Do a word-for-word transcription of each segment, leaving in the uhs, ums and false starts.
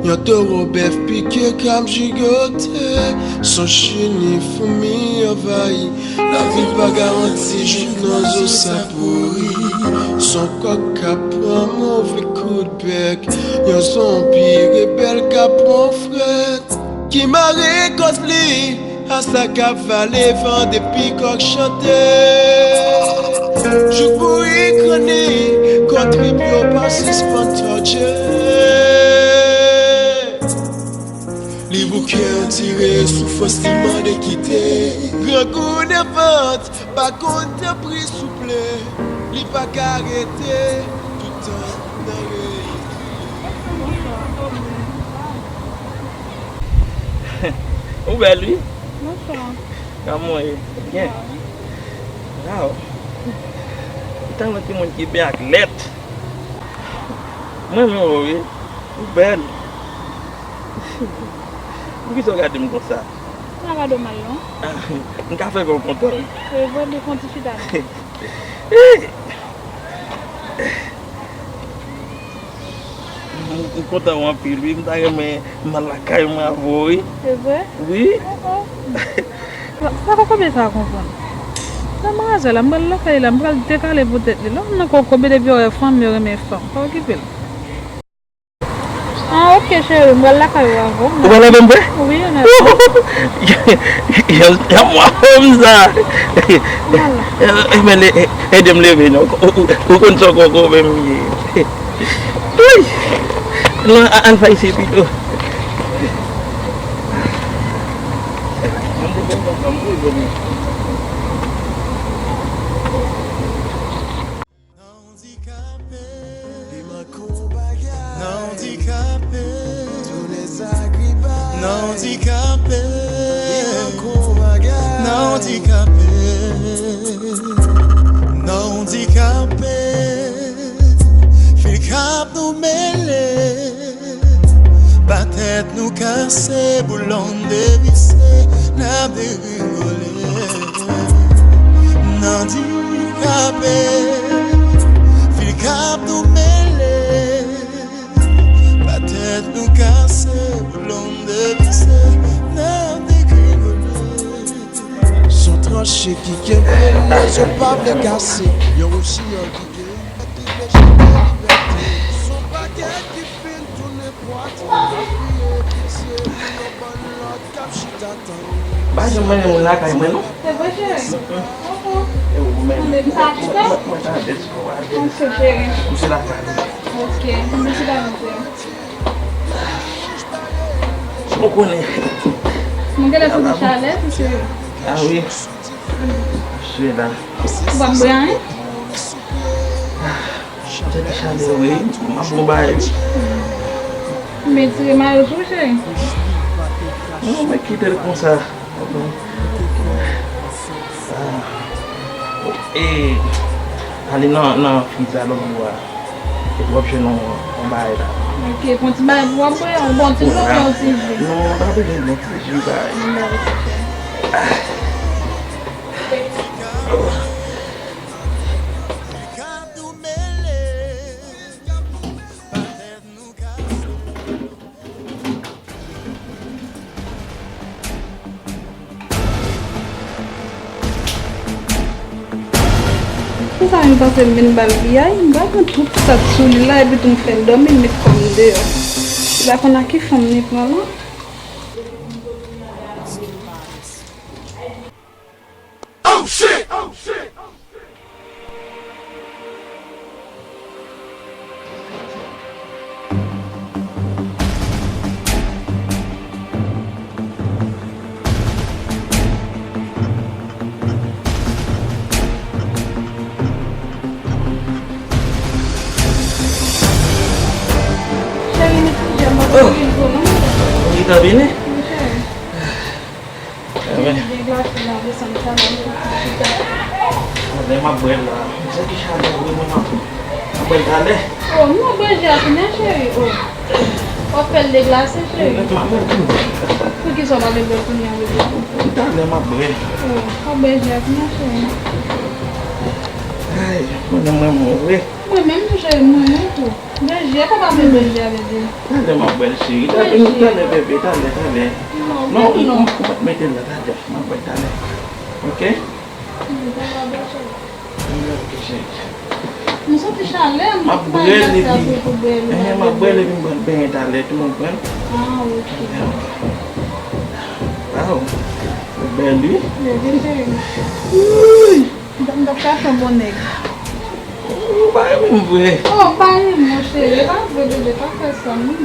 Yon towo bèf pike k ap jigote, son chini foumi anvayi. Lavi pa garanti jouk nan zo sa pouri. Son kòk k ap pran move kout bèk, yon zonbi rebèl k ap pran frèt. Ki mare kòz li a sa k ap vale van depi kòk chante. Jouk bouyi krann li, kò trip yo pa sispann tòtye. Li bouke an tire, soufrans li mande kite. Grangou nan vant, pa konn tanpri souple. Li pa ka rete toutan nan rete. Ou bèl, wi. Bonswa. Kòman w ye? Byen. Waw. Ou tankou timoun ki byen ak lèt. Mwen menm, wi. Ou bèl. Poukisa w gade m konsa? M pa gade w mal, non. Ah, m ka fè kè w kontan. Se vre, men fè yon ti chita, non. Eh! M, m kontan w anpil, wi. M ta renmen m al lakay mwen avè w, wi. Se vre? Wi. Oh, oh. Sa, sa kokobe sa a konprann. Sa manzè la, m pral lakay la, m pral dekale pou tèt li. Lè w nan kokobe depi w wè fanm yo renmen fanm. Pa okipe l. Ah, ok, cheri, m pral lakay ou avè w. Ou pral avè m vre? Wi, ann ale. Yon, yon mwa fanm sa. Ann ale. Eh, eh, men, eh, ede m leve non. Ou, ou, ou konn sa kokobe m ye. Wi! Non, a-, ann fè isi pito. Nan andikape, li manke yon bagay. Nan andikape, tounen sakrifis. Nan andikape, li manke yon bagay. Nan andikape, nan andikape, fil k ap nou mele. Pa tèt nou kase, boulon devise, n ap degringole. N andikape, fil k ap nou mele. Pa tèt nou kase, boulon devise, n ap degringole. Son tranche ki kenbe l, lèzòt pa vle kase. Yon wouchiyò ki gen yon tèt ki vle chante libète. Son pakèt ki fin tounen pwatrin, kriye pitye pou yon bann lòt k ap chita tann. M pa janm mande moun lakay mwen, non. Se vre, cheri? Mm-mm. E ou menm? Mwen, mwen, mwen tande ti kò a. Ok, cheri. M se lakay ou. Ok, m se lakay ou. Ou konnen. Mwen genlè santi chalè tou, cheri. Ah wi. Swe la. Ou p ap bwè anyen? Tèt chalè, wi. M ap bon bagay. M retire mayo sou, cheri. Non, mwen kite l konsa. Ah. E, ale nan, nan friz la lòt bò a. Epi w ap jwenn yon, yon bagay la. Ok, pran ti bagay pou w ap bwè, yon bon ti dlo oubyen yon ti ji? Non, pa bezwen bon ti ji, bagay. Bon, ok. Pou sa menm pase m vin ba l piyay, m pral pran tout sa k sou li la epi tou m fè l dòmi, m met kò m deyò. Li pa konn a ki fanm li pran la. Cheri, m ekskize m, m ap anpil gwo non. Ou chita vini? Wi, cheri. Ebyen. Gen glase la, desann sa la, m chita. Lè m ap bwè l la, m santi chalè wi, mwen m ap, m ap bwè l talè. Oh, nou bwè ji a kounye a, cheri. Oh. W ap fè l deglase, cheri. Mwen m ap bwè l kounye a. Poukisa w pa vle bwè l kounye a, bebe? Talè m ap bwè. Oh, w ap bwè ji a kounye a, cheri. Ay, mwen menm mwen mouri. Mwen menm tou, cheri, mwen menm tou. Bèje, papa, bèje, bèje. Talè m ap bwè l, cheri. Talè, talè, bebe, talè, talè. Non, non, non, non. Ou mèt mete l la, talè. M ap bwè l talè. Ok? Mwen santi chalè, m ap bwè l epi, m ap bwè l epi m pral benyen talè tou, ou konprann? Ah, ok. Waw, ou bèl, wi. Bebe, cheri. Ui. M t ap ka fè bon nèg. Ou pa renmen m vre. Oh, pa renmen, cheri. E pa vre, bebe, pa fè sa, non.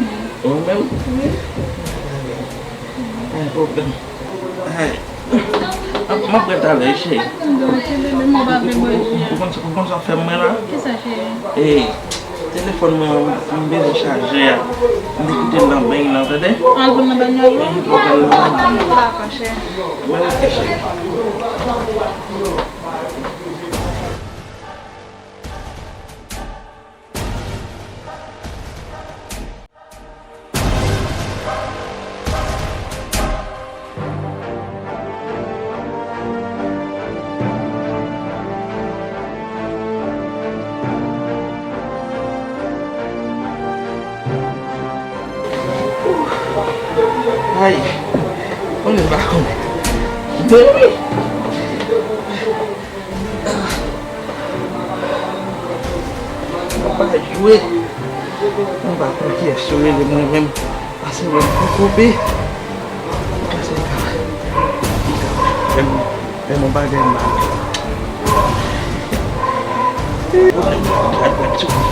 Ou menm? Wi. Pa gen pwoblèm. Ay. M ap, m ap bwè talè, cheri. Ou konn, ou konn sa w fè m mwen la? Kisa, cheri? E, telefòn mwen an, m bezwen chaje a. M te kite l nan beny nan, tande? Al pran nan beny nan, non? Dakò, cheri. Mwen rete, cheri. Ay, konnen m pa konnen. Bebe! Mwen pa jwe. Mwen pa konn kiyès yo rele mwen menm. Pase wè m pou kope. Pase ka. Fè m, fè m yon bagay mal. Pwoblèm nan pa t bat sou mwen.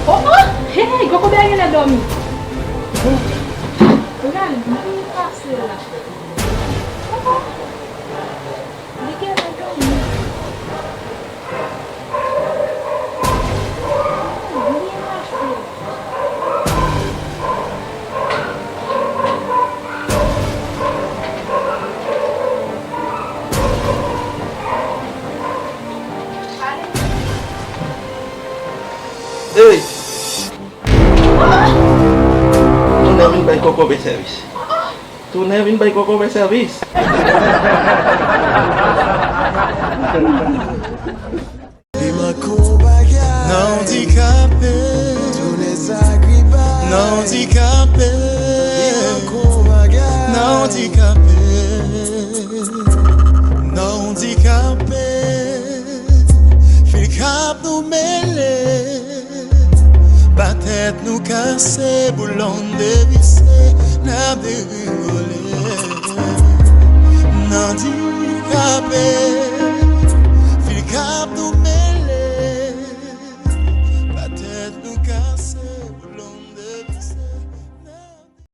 Oh, oh! Hey, Gogo Bèl genlè dòmi. Gade, li pase la. Oh, oh! Li genlè dòmi. Oh, li mache. Ey! Tounen vin bay kokobe sèvis. Tounen vin bay kokobe sèvis. Nan andikape. Nan andikape. Nan andikape. Nan andikape. Fil k ap nou mele. Ba tèt nou kase, boulon devise. N ap deri.